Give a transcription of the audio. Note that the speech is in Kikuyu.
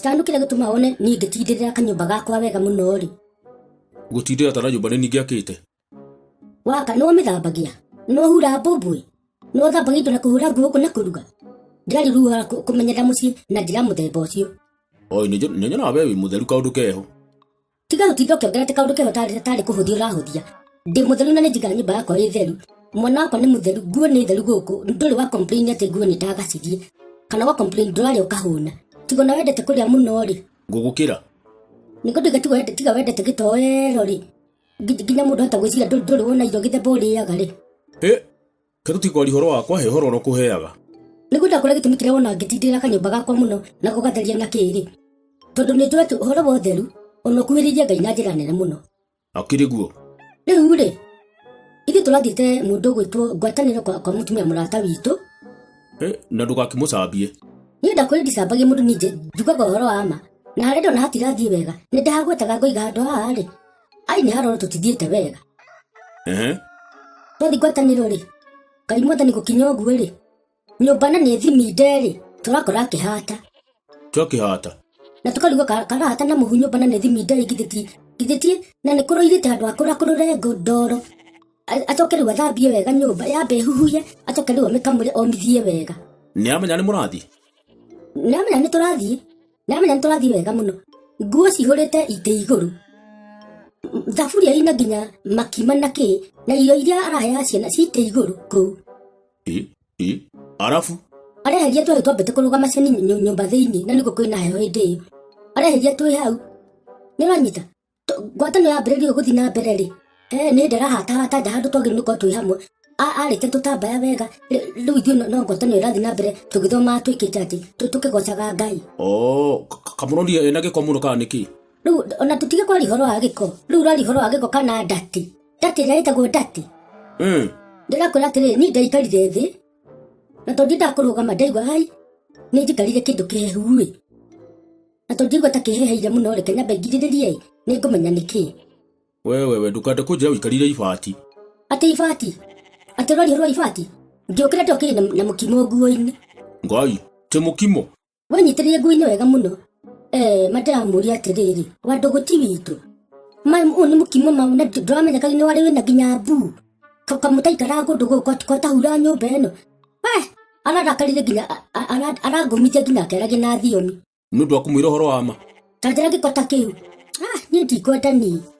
Citano kĩrĩa gĩtũmaga wone niĩ ngĩtindĩrĩra kanyũmba gakwa wega mũno rĩ. Gũtindĩra tara nyũmba nĩ ningĩ akĩte. Waka nĩwe ũmĩthambagia, nĩwe ũhuraga mbũmbũĩ, nĩwe ũthambagia indo na kũhũra nguo gũkũ na kũruga. Ndĩrarĩ ruo kũmenyerera mũciĩ na njĩra ya mũthemba ũcio. Oi, nĩ nyonaga we wĩ mũtheru kaũndũ keho. Tiga gũtinda ũkĩongerera atĩ kaũndũ keho tarĩ tarĩ kũhũthia ũrahũthia. Ndĩ mũtheru na nĩ njigaga nyũmba yakwa ĩ theru. Mwana wakwa nĩ mũtheru, nguo nĩ theru gũkũ, ndũrĩ wa complain atĩ nguo nĩ ndagacirie. Kana wa complain ndũrarĩa ũkahũna. Tiga ona wendete kũrĩa mũno rĩ. Ngũgũkĩra. Nĩguo ndoiga tiga wendete gĩtoero rĩ. Nginya mũndũ ahota gwĩciria ndũrĩ wona irio gĩthemba ũrĩaga rĩ. Ĩ, ke tũtikwaria ũhoro wakwa he ũhoro ũrĩa ũkũheaga. Nĩguo ndakũra gĩtũmi kĩrĩa wona ngĩtindĩrĩra kanyũmba gakwa mũno na gũgatheria na kĩrĩ. Tondũ nĩ njũĩ atĩ ũhoro wa ũtheru ona ũkuhĩrĩirie Ngai na njĩra nene mũno. Akĩrĩ guo. Rĩu rĩ, ithuĩ tũrathiĩte mũndũ ũgwĩtwo ngwatanĩro kwa, kwa mũtumia mũrata witũ. Ĩ, na ndũgakĩmũcambie. Niĩ ndakwĩra ndicambagia mũndũ niĩ njugaga ũhoro wa ma. Na harĩa ndona hatirathiĩ wega, nĩ ndahagwetaga ngoiga handũ haha rĩ, ai nĩ haroro tũtithiĩte wega. Ehe. Twathiĩ ngwatanĩro rĩ, Ngai mwathani gũkinya ũguo rĩ, nyũmba na nĩ thiminde rĩ, tũrakora akĩhata. Twakĩhata. Na tũkarigwo karahata na mũhu nyũmba na nĩ thiminde rĩ, githĩ ti githĩ ti na nĩ kũroirĩte handũ hakũra kũrũrengo ndoro. Acoke rĩu athambie wega nyũmba yambe ĩhuhuye, acoke rĩu amĩkamũre omithie wega. Nĩ amenya nĩ mũrathiĩ? Nĩ amenya nĩ tũrathiĩ. Nĩ amenya nĩ tũrathiĩ wega mũno. Nguo cihũrĩte itĩ igũrũ. Thaburia ina nginya makima na kĩ, na irio iria araheaga ciana citĩ igũrũ kũu. Ĩ, ĩ, arabu? Areheria twĩ hau twambĩte kũrũgama ceni nyũmba thĩinĩ na nĩguo kwĩna heho hĩndĩ ĩyo. Areheria twĩ hau. Nĩ ũranyita? Ngwatanĩro yambĩrĩirie gũthiĩ na mbere rĩ, nĩ ndĩrahatahata nja handũ twagĩrĩirwo nĩ gũkorwo twĩ hamwe. Arĩte tũtambaya wega, rĩu ithuĩ no ngwatanĩro ĩrathiĩ na mbere tũgĩthomaga twĩkĩte atĩ, tũkĩgocaga Ngai. Oo, kamũroria ena gĩko mũno kana nĩkĩ? Rĩu ona tũtige kwaria ũhoro wa gĩko, rĩu ũraria ũhoro wa gĩko kana ndati? Ndati ĩrĩa ĩtagwo ndati? Ndĩrakwĩra atĩrĩrĩ, niĩ ndaikarire thĩ, na tondũ ndiendaga kũrũgama ndaigua hai, nĩ njikarire kĩndũ kĩhehu-ĩ. Na tondũ ndaigua ta kĩheheire mũno reke nyambe ngirĩrĩrie ĩ, nĩ ngũmenya nĩ kĩĩ. Wewe we ndũkende kũnjĩra ũikarire ibati. Atĩ ibati? Atĩ ũraria ũhoro wa ibati? Ngĩũkĩra ndokĩrire na mũkimo nguo-inĩ. Ngai, ti mũkimo? Wanyitĩrĩire nguo-inĩ wega mũno. Eh, ma ndĩramũria atĩrĩrĩ, wa ndũgũ ti witũ. Ma ũyũ nĩ mũkimo ma na ndũramenya kaĩ nĩ warĩ wĩna nginya mbuu. Kamũtaikaraga kũndũ gũkũ kwatahura nyũmba ĩno. We, ararakarire nginya arangũmithia nginya akĩaragia na thiomi. Nĩ ũndũ wa kũmwĩra ũhoro wa ma. Ta njĩra gĩko ta kĩu. Ah, niĩ ndikwenda niĩ.